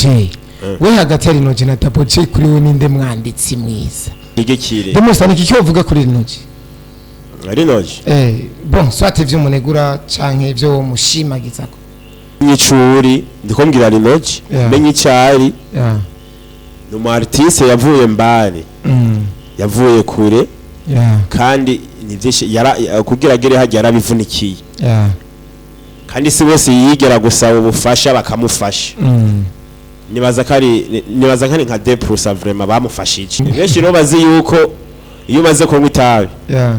J. We hagati ya Lino G na Double J, kuri we ninde mwanditsi mwiza? Igikire. The Monster, ni iki uvuga kuri Lino G? Lino G. Bon, soit ivyo munegura canke ivyo mushimagizako. Nyicuri ndiko mbwira Lino G. Menye icari. Ni umu artiste yavuye mbali. Yavuye kure. Kandi ni byinshi yara kugira agere hajya yarabivunikiye. Kandi si bose yigera gusaba ubufasha bakamufasha. Nibaza kari nka 2% vraiment bamufashije. Benshi rero bazi yuko iyo umaze kunywa itabi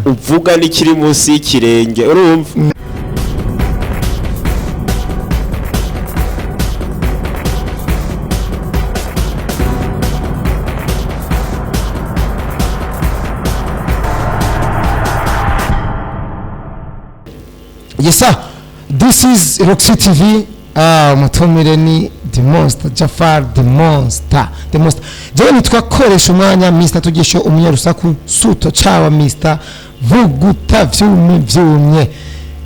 uvuga n'ikiri munsi y'ikirenge, urumva? Yes sir, this is Roxy TV. Umutumire ni The Monster, Jafar The Monster. The Monster. Jewe nitwa koresha umwanya Mr. Tugisho umunyarusaku suto cawa Mr. Vuguta vyumye vyumye.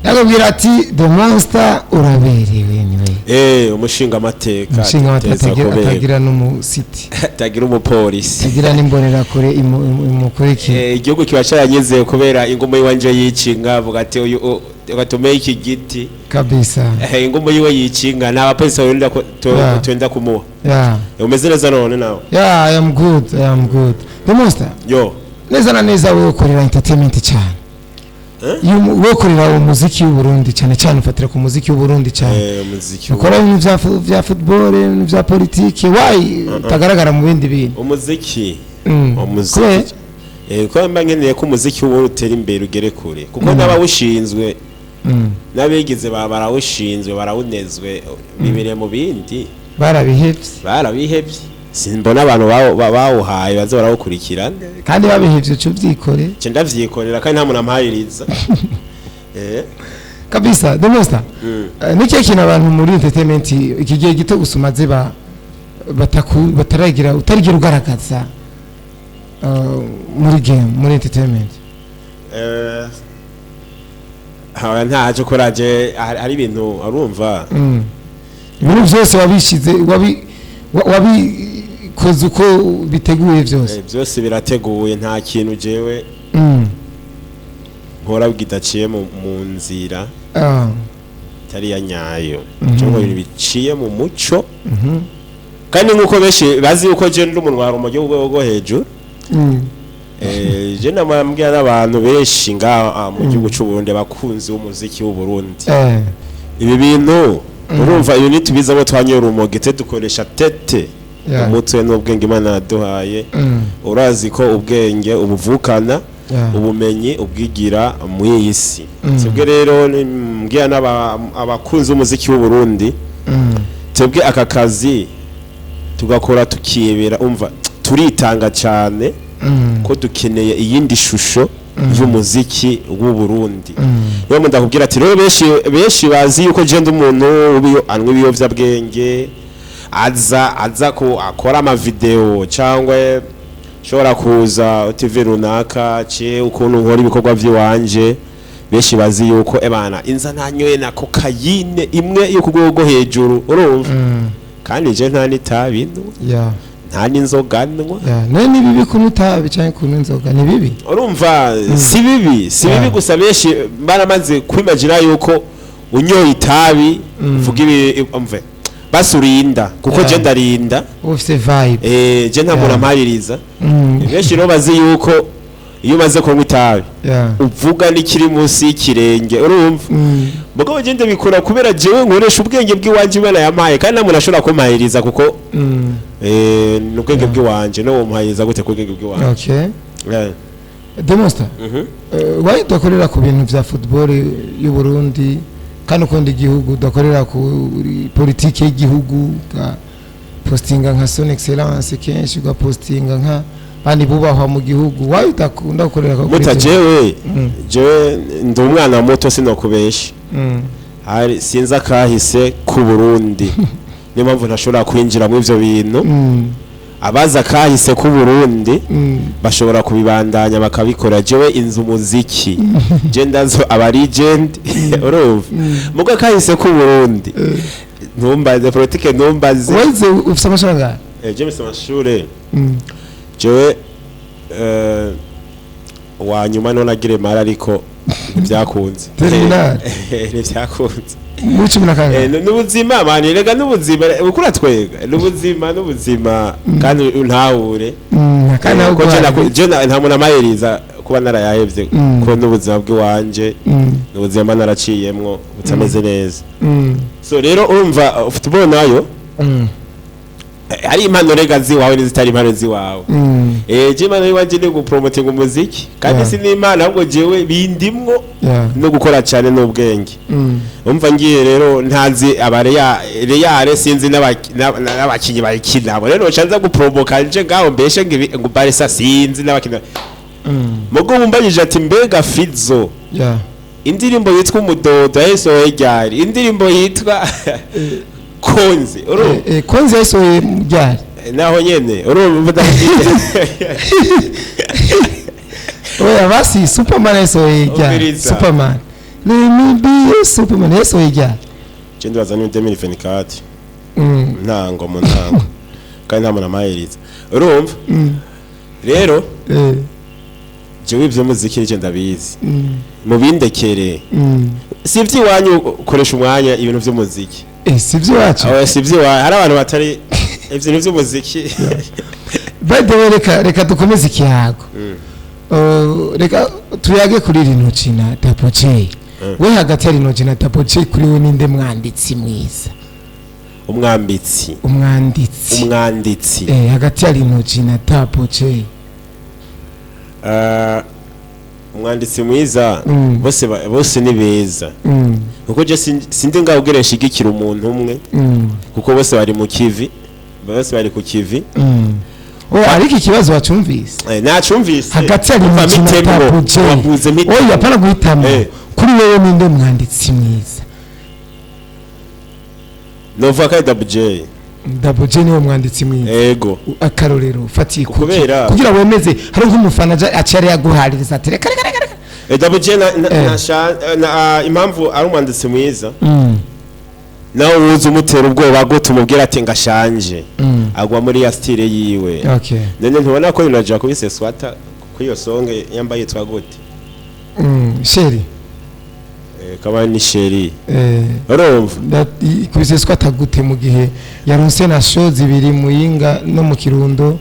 Nakubwira ati The Monster uraberewe niwe. Umushinga amateka. Umushinga atagira n'umusiti. Atagira umupolisi. Atagira n'imborera kure imukurikira. Igihugu kiba caranyizeye kubera ingumu yiwanje yicinga, avuga ati uyu gatume iki giti kabisa. Ingumu yiwe yicinga nta bapolisi barinda twenda kumuha. Umeze neza none nawe? Yeah, I am good, I am good. The Monster. Yo. Neza na neza wewe ukorera entertainment cyane. Wewe ukorera umuziki w'u Burundi cyane cyane, ufatira ku muziki w'u Burundi cyane. Umuziki. Ukora ibintu vya football, ibintu vya politiki, why utagaragara mu bindi bintu? Umuziki. Umuziki. Ko mba nkeneye ko umuziki w'u Burundi utera imbere ugere kure, kuko n'abawushinzwe n'abigize barawushinzwe barawunezwe bibere mu bindi barabihevye. Simbona abantu bawuhaye baze barawukurikirana kandi babihevye cyo byikore. Cyo ndavyikorera kandi nta muntu ampahiriza. Kabisa. The Monster, niki kintu abantu muri entertainment iki gihe gito gusumaze bataragira utarigira ugaragaza muri game, muri entertainment? Hawa ntaje kuraje ari ibintu arumva. Ibintu byose wabishize wabikoze uko biteguye byose. Byose birateguye, nta kintu jewe nkora bwidaciye mu nzira itari ya nyayo. Cyo ibintu biciye mu muco. Kandi nkuko benshi bazi uko je ndi umuntu mu gihugu rwo hejuru. Je namambwira n'abantu benshi nga mu gihugu cy'u Burundi bakunzi b'umuziki w'u Burundi. Ibi bintu urumva iyo nitubizamo twanyora umugete dukoresha tete umutwe n'ubwenge Imana yaduhaye. Urazi ko ubwenge ubuvukana, ubumenyi ubwigira mu iyi si. Twebwe rero mbwira n'abakunzi b'umuziki w'u Burundi, twebwe aka kazi tugakora tukiyebera, umva turitanga cyane ko dukeneye iyindi shusho y'umuziki w'u Burundi. Niyo ndakubwira ati rero benshi bazi yuko je ndi umuntu anywa ibiyovyabwenge, aza ko akora ama video cyangwa shobora kuza TV runaka ce ukuntu nkora ibikorwa by'iwanje. Benshi bazi yuko ebana inza ntanyoye na kokayine imwe yo kugwo hejuru, urumva? Kandi je nta nitabi nwa. Nta n'inzoga nwa. Ne ni bibi kunywa itabi cyangwa kunywa inzoga, ni bibi? Urumva si bibi, si bibi gusa benshi baramaze kwimagina yuko unyoye itabi uvuga ibi umve basurinda, kuko je ndarinda ufise vibe. Je nta muntu ampaririza. Benshi rero bazi yuko iyo umaze kunywa itabi uvuga n'ikiri munsi y'ikirenge, urumva? Mugabo je ndabikora kubera jewe nkoresha ubwenge bw'iwanje Imana yampaye, kandi nta muntu ashobora kumpahiriza kuko n'ubwenge bw'iwanje no umuhayiriza gute ku bwenge bw'iwanje. Okay. The Monster, why udakorera ku bintu vya football y'u Burundi kandi ukunda igihugu, udakorera ku politike y'igihugu, uga postinga nka Son Excellence kenshi, uga postinga nka bandi bubahwa mu gihugu, why udakunda gukorera ku muta? Jewe ndi umwana muto sinokubesha. Hari sinza kahise ku Burundi, niyo mpamvu ntashobora kwinjira mu ivyo bintu. Abaza kahise ku Burundi bashobora kubibandanya bakabikora. Jewe inzu umuziki je ndazo aba legend, urumva? Muga kahise ku Burundi Ntumbaze politike, ntumbaze. Wize ufise amashuri angahe? James, amashure jewe wa nyuma none agire mara, ariko ntibyakunze. Terminal. Ntibyakunze. Muri cumi na kangahe? N'ubuzima mani, rega n'ubuzima ukura twega, n'ubuzima kandi ntahure. Kandi nawe Ko je ugwaye. je nta muntu amayeriza kuba narayahevye, ko n'ubuzima bw'iwanje, n'ubuzima mba naraciyemwo butameze neza. So rero urumva, football nayo hari impano rega ziwawe n'izitari impano ziwawe. Je impano yiwanje ni gupromotinga umuziki kandi si n'imana, ahubwo jewe bindimwo no gukora cyane n'ubwenge. Umva, ngiye rero ntazi aba Real, sinzi n'abakinyi bayikina. Abo rero nca nza gupromoka nje ngaho mbeshe ngo ngo Barca, sinzi n'abakina. Mugo mumbajije ati: "Mbega Fizo, indirimbo yitwa Umudodo yayisohoye ryari? Indirimbo yitwa Konzi?" Urumva? Konzi yayisohoye ryari? Naho nyene urumva udafite. Oya basi, Superman yayisohoye ryari? Umviriza. Superman, let me be your Superman, yayisohoye ryari? Je ndibaza ni 2024, ntango mu ntango, kandi nta muntu amayeriza, urumva? Rero jewe ivy'umuziki nije ndabizi, mubindekere. Si ivy'iwanyu, ukoresha umwanya ibintu vy'umuziki. Si iby'iwacu. Aho si ivy'iwanyu, hari abantu batari ivyo bintu vy'umuziki. By the way, reka dukomeze ikiyago. Reka tuyage kuri Lino G na Double J. We hagati ya Lino G na Double J, kuri we ninde mwanditsi mwiza? Umwambitsi? Umwanditsi. Umwanditsi. Hagati ya Lino G na Double J. Umwanditsi mwiza, bose ni beza, kuko je sindi ngaho ubwire nshigikira umuntu umwe, kuko bose bari mu kivi, bose bari ku kivi. Oh, ariko ikibazo wacumvise? Nacumvise. Hagati ya Umva, Lino G na mitemwo, Double J. wavuze mitemwo. Oya, apana guhitamo. Kuri wewe ninde mwanditsi mwiza? Novuga ko ari Double J. Double J niwe mwanditsi mwiza? Ego. Akarorero ufatiye kuki? Kugira wemeze, hari nk'umufana aca yaguhaririza ati: "Reka, reka, reka, reka." Double J na impamvu ari umwanditsi mwiza, nawe uza umutera ubwoba gute, umubwira ati ngashanje, agwa muri ya style yiwe. None ntubona ko Lino G akubise swata kuri iyo song yambaye yitwa gute? Chérie. Kaba ni chérie. Urumva? Ikubise swata gute mu gihe yaronse na show zibiri Muyinga no mu Kirundo,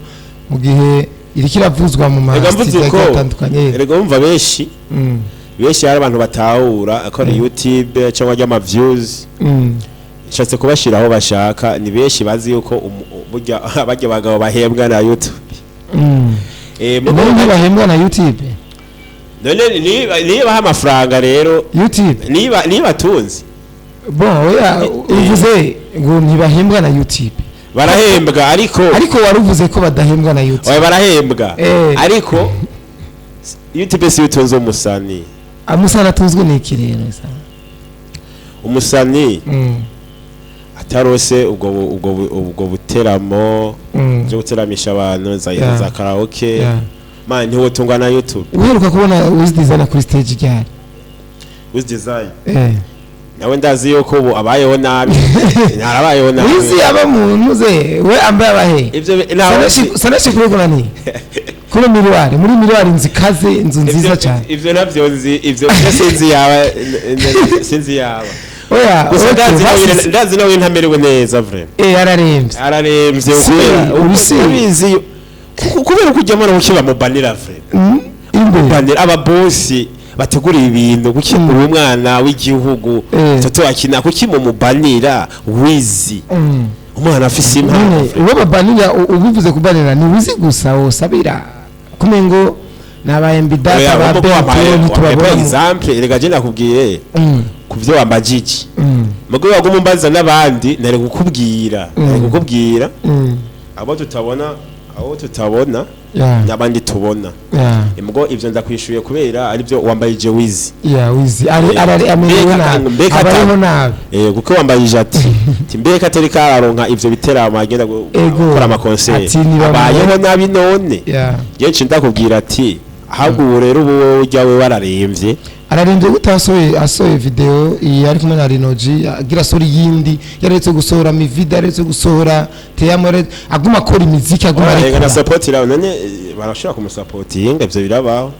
mu gihe iriko iravuzwa mu Rega mvuze ma studio ko agiye atandukanye? Erega wumva, benshi hari abantu batahura ko ari YouTube cyangwa ry'ama views. Nshatse kubashira aho bashaka. Ni benshi bazi yuko burya barya bagabo bahembwa na YouTube. None ntibahembwa na YouTube? None niba amafaranga rero YouTube? niba tunzi. Bon, oya, uvuze ngo ntibahembwa na YouTube. Barahembwa, ariko Ariko wari uvuze ko badahembwa na YouTube. Oya, barahembwa. Ariko YouTube si utunze umusani. Amusana atunzwe n'iki rero sa? Umusani atarose ubwo buteramo byo guteramisha abantu za za karaoke, man, ntiwotungwa na YouTube. Uheruka kubona Wiz Designer kuri stage ryari? Wiz Design? Eh. Nawe ndazi yuko ubu abayeho nabi, ntarabayeho nabi. Wiz aba mu ntuze we ambaye abahe? Ivyo nawe Sanashi kuri nani, kuri miliyari, muri miliyari, inzu ikaze, inzu nziza cyane. Ivyo navyo nzi, ivyo sinzi yaba sinzi yaba. Oya. Gusa okay, ndazi nawe basi ndazi nawe ntamerewe neza vraiment. Ararembye. Araremvye. Si, Kubera ubu si. urabizi, kubera kujya mbona kuki bamubanira vraiment. Imbere Banira ababosi bategura ibintu, kuki uri umwana w'igihugu, toto akina, kuki mumubanira Wizi? Umwana afise impano. None uwo babanira, ubivuze kubanira, ni Wizi gusa wosabira kumengo nabaye mbidata Oya, ba wumva ko Bento wampaye ntitubabona example. Rega je nakubwiye ku byo wambajije, mugo waguma umbaza n'abandi, nari kukubwira abo tutabona n'abandi tubona. Mugo ivyo ndakwishuye kubera aribyo wambayije Wizi. Yeah, Wizi ari arari amerewe nabi, abayeho nabi. Kuko wambayije ati mbega atari kararonka ivyo biteramo, agenda gukora ama concert, Ati niba abayeho nabi none? Yenshi ndakubwira ati ahubwo ubu rero, ubu wowe ujya we wararemvye. Ararindiriye gute? Asohoye video iyi ari kumwe na Rinoji, agira asohora iyindi, yaretse gusohora Mivida, yaretse gusohora Teyamo, aguma akora imiziki, aguma Rega arekura. na support iraho none, barashobora kumusapotinga, ivyo birabaho.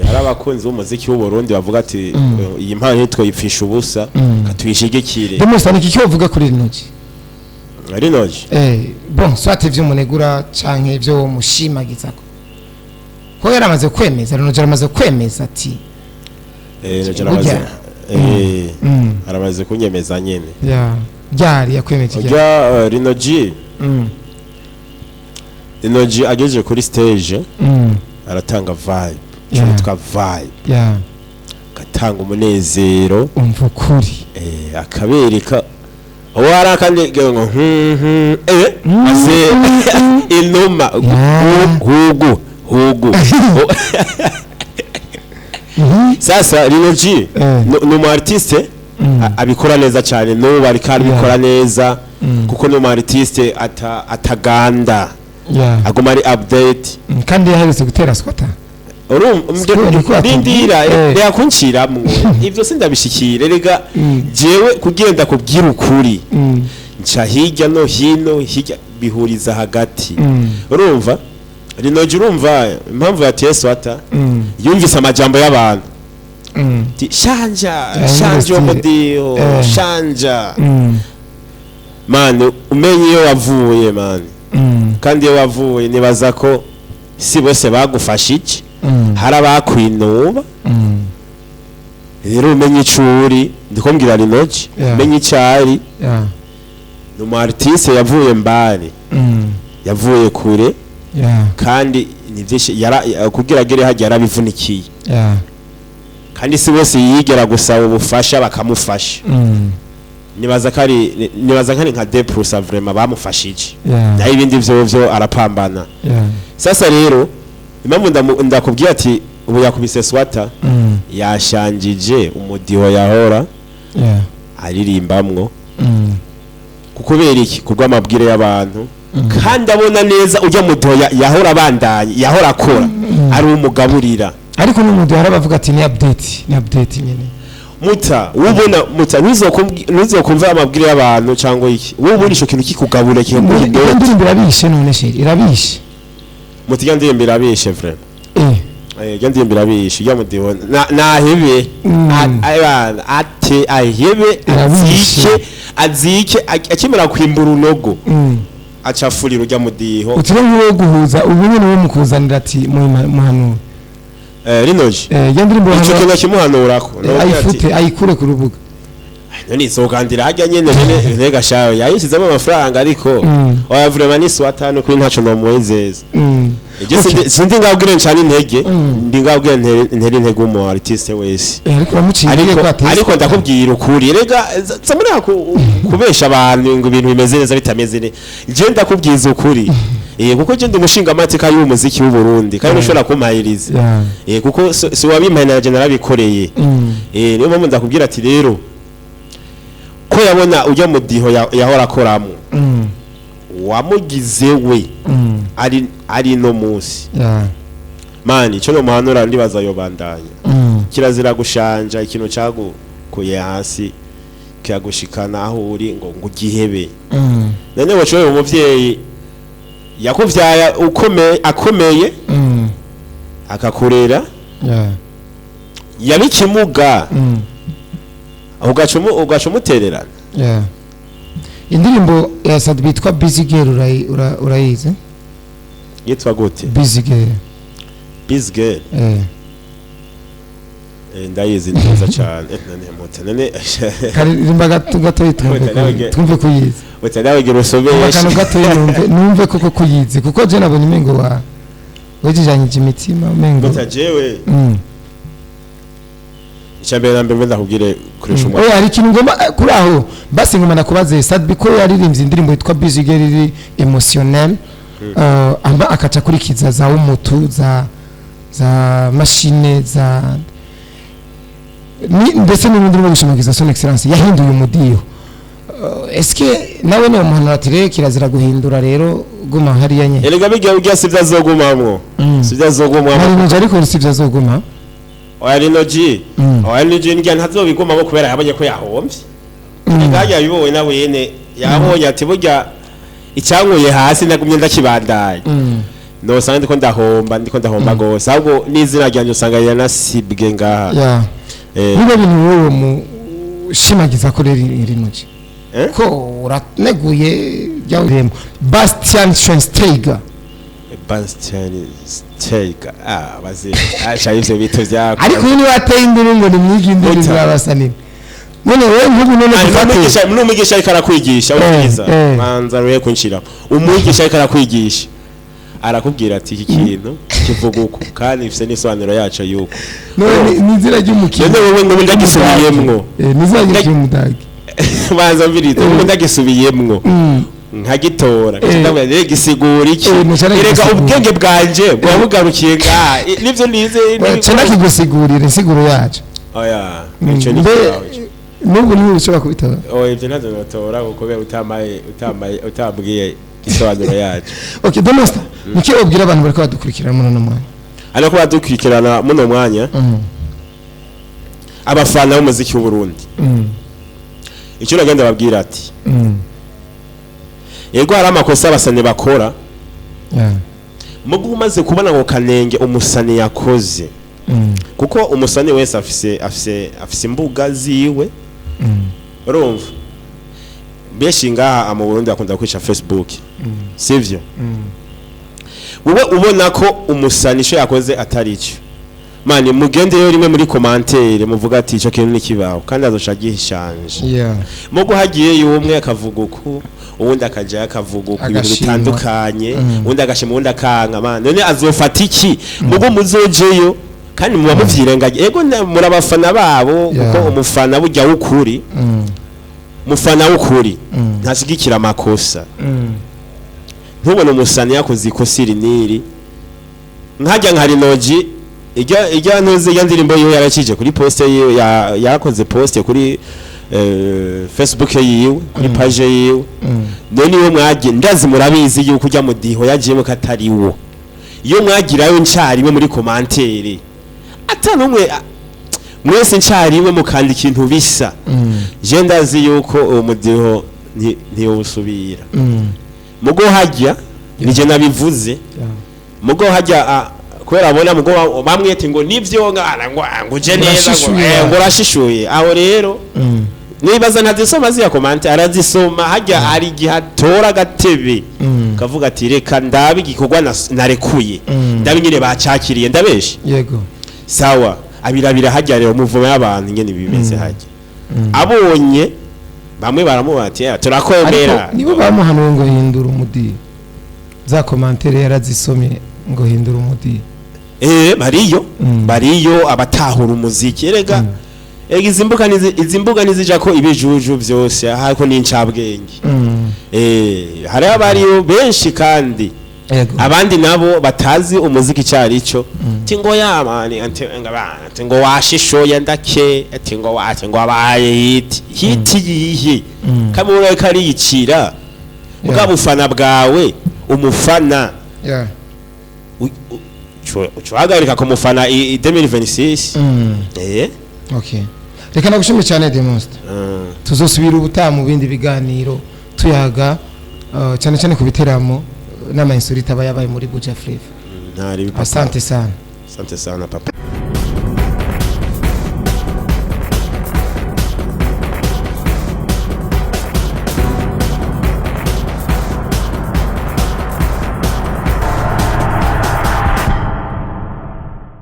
Hari abakunzi b'umuziki w'u Burundi bavuga ati: "Iyi mpano ntitwoyipfisha ubusa, katuyishigikire." Demusa, ni iki uvuga kuri Rinoji? Rinoji? Bon, soit ivyo munegura canke ivyo mushimagizako, ko yaramaze kwemeza, Rinoji aramaze kwemeza ati Rinoji aramaze Burya. Aramaze kunyemeza nyene. Ya ryari yakwemeje? Ryari? Urya Rinoji, Rinoji agejeje kuri stage aratanga vibe, yitwa vibe, agatanga umunezero. Umva ukuri. Akabereka uwo hari akandi ngo aze inuma hugu hugu. Sasa Rinoji ni umu artiste abikora neza cyane, n'ubu ariko arabikora neza, kuko ni umu artiste ataganda, aguma ari update. Kandi yaherutse gutera squatter. Siko niko atubwiye. Rindira, reka kunciramwo, ivyo sindabishikire rega. Jewe kugenda kubwira ukuri, nca hirya no hino, hirya bihuriza hagati. Urumva Rinoji, urumva impamvu yateye squatter? Yumvise amajambo y'abantu ati: "Shanja, shanja uwo mudiho, shanja." Mani, umenye iyo wavuye, mani. Kandi iyo wavuye, nibaza ko si bose bagufasha iki, hari abakwinuba. Rero umenye ico uri, ndiko mbwira Rinoji, umenye ico ari. Ni umu artiste yavuye mbali, yavuye kure, kandi ni byinshi kugira agere hajya yarabivunikiye. Kandi si bose yigera gusaba ubufasha bakamufasha. Nibaza ko ari nka 2% vraiment bamufashije, naho ibindi vyo vyo arapambana. Sasa rero impamvu ndakubwiye ati ubu yakubise squatter, yashanjije umudiho yahora aririmbamwo. Kukubera iki? Kubw'amabwire y'abantu. Kandi abona neza ujya mudiho yahora abandanya, yahora akora, ari umugaburira. Ariko n'umuntu yarabavuga ati ni update, ni update nyene. Muta wubona, muta ntuzokumva amabwire y'abantu cyangwa iki, wowe ubona ico kintu kikugabura, kikaguha Iyo inoti. ndirimbo irabishe none, chéri, irabishe. Muta, ijya ndirimbo irabishe vraiment. Ijya ndirimbo irabishe, ijya mudiho nahebe. Ate ahebe. Irabishe. Azike, azike akimara kwimbura urunogo, aca afurira ujya mudiho. Utire nk'uwo guhuza ubu nyene, wo mukuzanira ati muhanura. Rinoji? Iyo ndirimbo ico bahanura- kintu kimuhanurako. Ayifute, ayikure ku rubuga. None izogandira hajya nyene nene rega shawe yayishizemo amafaranga, ariko oya, vraiment ni squatter kuri ntaco nomuwezeza. Je sindi ngabwire ncana intege, ndi ngabwire ntere intege umu artiste wese. Ariko uramuciye intege Ariko ko ateye ariko ndakubwira ukuri rega, za kubesha abantu ngo ibintu bimeze neza bitameze neza. Je ndakubwiza ukuri, kuko je ndi umushinga amateka y'umuziki w'u Burundi, kandi ushobora kumpahiriza. Kuko si wabimpaye, na je narabikoreye. Niyo mpamvu ndakubwira ati rero ko yabona ujya mu diho yahora akoramo, wamugize we ari no munsi. Mani, ico no muhanura, ndibaza yobandanya. Kirazira gushanja ikintu cagukuye hasi kikagushikana aho uri ngo ugihebe. None wacoye umuvyeyi yakuvyaya ukomeye, akomeye, akakurera, yabikimuga, ugaca umutererana. Yeah. Indirimbo ya Sat bitwa Busy Girl, urayizi? Yitwa gute? Busy Girl. Busy Girl? Eh. Ndayizi neza cyane. None mute none. Karirimba gato gato twumve twumve kuyizi. Mute nawe gira usomeshe. Akantu gato numve koko kuyizi, kuko je nabonye umengo wa wejejanyije imitima umengo. Muta jewe, icya mbere na mbere ndakubwire kuresha umwanya. Oya, hari ikintu ngomba kuri aho basi ngomba nakubaze. Sadbi ko yaririmbye indirimbo yitwa Busy Girl iri émotionnel, amba akaca akurikiza za umutu, za machine, za ndetse n'ibindi ndimo gushimagiza son excellence, yahinduye umudiho. Eske nawe ni umuhanura ati rero kirazira guhindura, rero guma hariya nyene? Erega bijya ujya sivyo azogumamwo, sivyo azogumamwo. Nari nje, ariko sivyo azoguma. Oya, Lino G, oya, Lino G ngira ntazobigumamo kubera yabonye ko yahombye. Ngajya yabibonye na wene yabonye ati burya icyankuye hasi nagumye ndakibandanya, nosanga ndiko ndahomba, ndiko ndahomba gose, ahubwo n'izina ryanjye usanga riranasibwe ngaha. Niba bintu wowe mushimagiza ko rero Lino G Eh? ko uraneguye byawuremo Bastian Schweinsteiger. Bastian Steiger, ah, bazi asha ivyo bitu vyako. Ariko uyu niwe ateye induru ngo nimwige indirimbo Muta. y'abasanini. None wowe nk'ubu none dufate N'umwigisha ariko arakwigisha, umwigisha eh. banza ruhe kunshira, umwigisha ariko arakwigisha arakubwira ati iki kintu kivuga uku kandi ifise n'isobanuro yaco yuko None ni izina ry'umukinnyi. None wowe ngo ndagisubiyemwo. Ni izina ry'umudage. Banza mbirize, ngo ndagisubiyemwo nkagitora, ndavuga rero gisigura iki? Ntushaka Erega gisigura. ubwenge bwanje bwaba bugarukiye ngaha. Nivyo nize. Cenda kigusigurira insiguro yacu. Oya, ico ni Mbe ikibaho ico. n'ubu niwe ushobora kubitora? Oya, ivyo ntavyo notora kuko kubera utamaye utambwiye isobanuro yacu. Okay, The Monster, niki wabwira abantu bariko badukurikirana muri uno mwanya? Ariko badukurikirana muno mwanya, abafana b'umuziki w'u Burundi, icyo nagenda babwira ati yego, hari amakosa abasani bakora. Mugo umaze kubona ngo kanenge umusani yakoze, kuko umusani wese afise imbuga ziwe. Urumva benshi ngaha mu Burundi bakunda kwica Facebook, sivyo? Wowe ubona ko umusani ico yakoze atari cyo, mani mugendeyo rimwe muri commentaire muvuga ati ico kintu nikibaho, kandi azoca gihishanje. Mugo hagiyeyo umwe akavuga uku, uwundi akajayo akavuga uku, ibintu Agashima. bitandukanye, uwundi agashima, uwundi akanka, man, none azofata iki? Mugo muzojeyo kandi muba muvyirengagiye. Ego, muri abafana babo, kuko umufana burya w'ukuri, umufana w'ukuri ntashigikira amakosa. Ntubone umusani yakoze ikosa iri n'iri, nkajya nka Lino G, ijya ntuzi ijya ndirimbo yiwe yarakije kuri poste yiwe, yakoze poste kuri Facebook yiwe, kuri page yiwe. None iyo mwagiye, ndazi murabizi yuko ujya mu diho yagiyemo katari wo, iyo mwagirayo ncarimwe muri commentaire atanumwe mwese ncarimwe mukanda ikintu bisa, je ndazi yuko uwo mudiho ntiyosubira. Mugo hajya nije nabivuze. Mugo hajya kubera abona mugo bamwete ngo nivyo ngo uje neza ngo Urashishuye. Ngo urashishuye aho rero. Nibaza ntazisoma ziya commentaire, arazisoma. Hajya hari igihe atora agatebe kavuga ati reka ndabe igikorwa narekuye, ndabe nyine bacakiriye, ndabeshe? Yego. Sawa, abirabira hajya rero umuvumo y'abantu ingene bimeze. Hajya abonye bamwe baramuba ati "Eh, turakwemera." Ariko nibo bamuhanuye ngo hindura umudi, za commentaire yarazisomye ngo hindura umudi. Bariyo, bariyo abatahura umuziki. Erega izi mbuga nizija ko ibijuju byose, hariko n'incabwenge. Hari abariyo benshi kandi abandi nabo batazi umuziki cyari cyo, ati ngo yamani, ati ngo ati ngo washishoye ndake, ati ngo ati ngo abaye hit. Hit yihe? Kamwe kariyicira bwa bufana bwawe, umufana uhagarika ku mufana i 2026. Okay, reka nagushimire cyane, The Monster. Tuzosubira ubutaha mu bindi biganiro tuyaga cyane cyane ku biteramo n'ama insolite aba yabaye muri Buja Flava. Ntari papa. Asante sana. Asante sana, papa.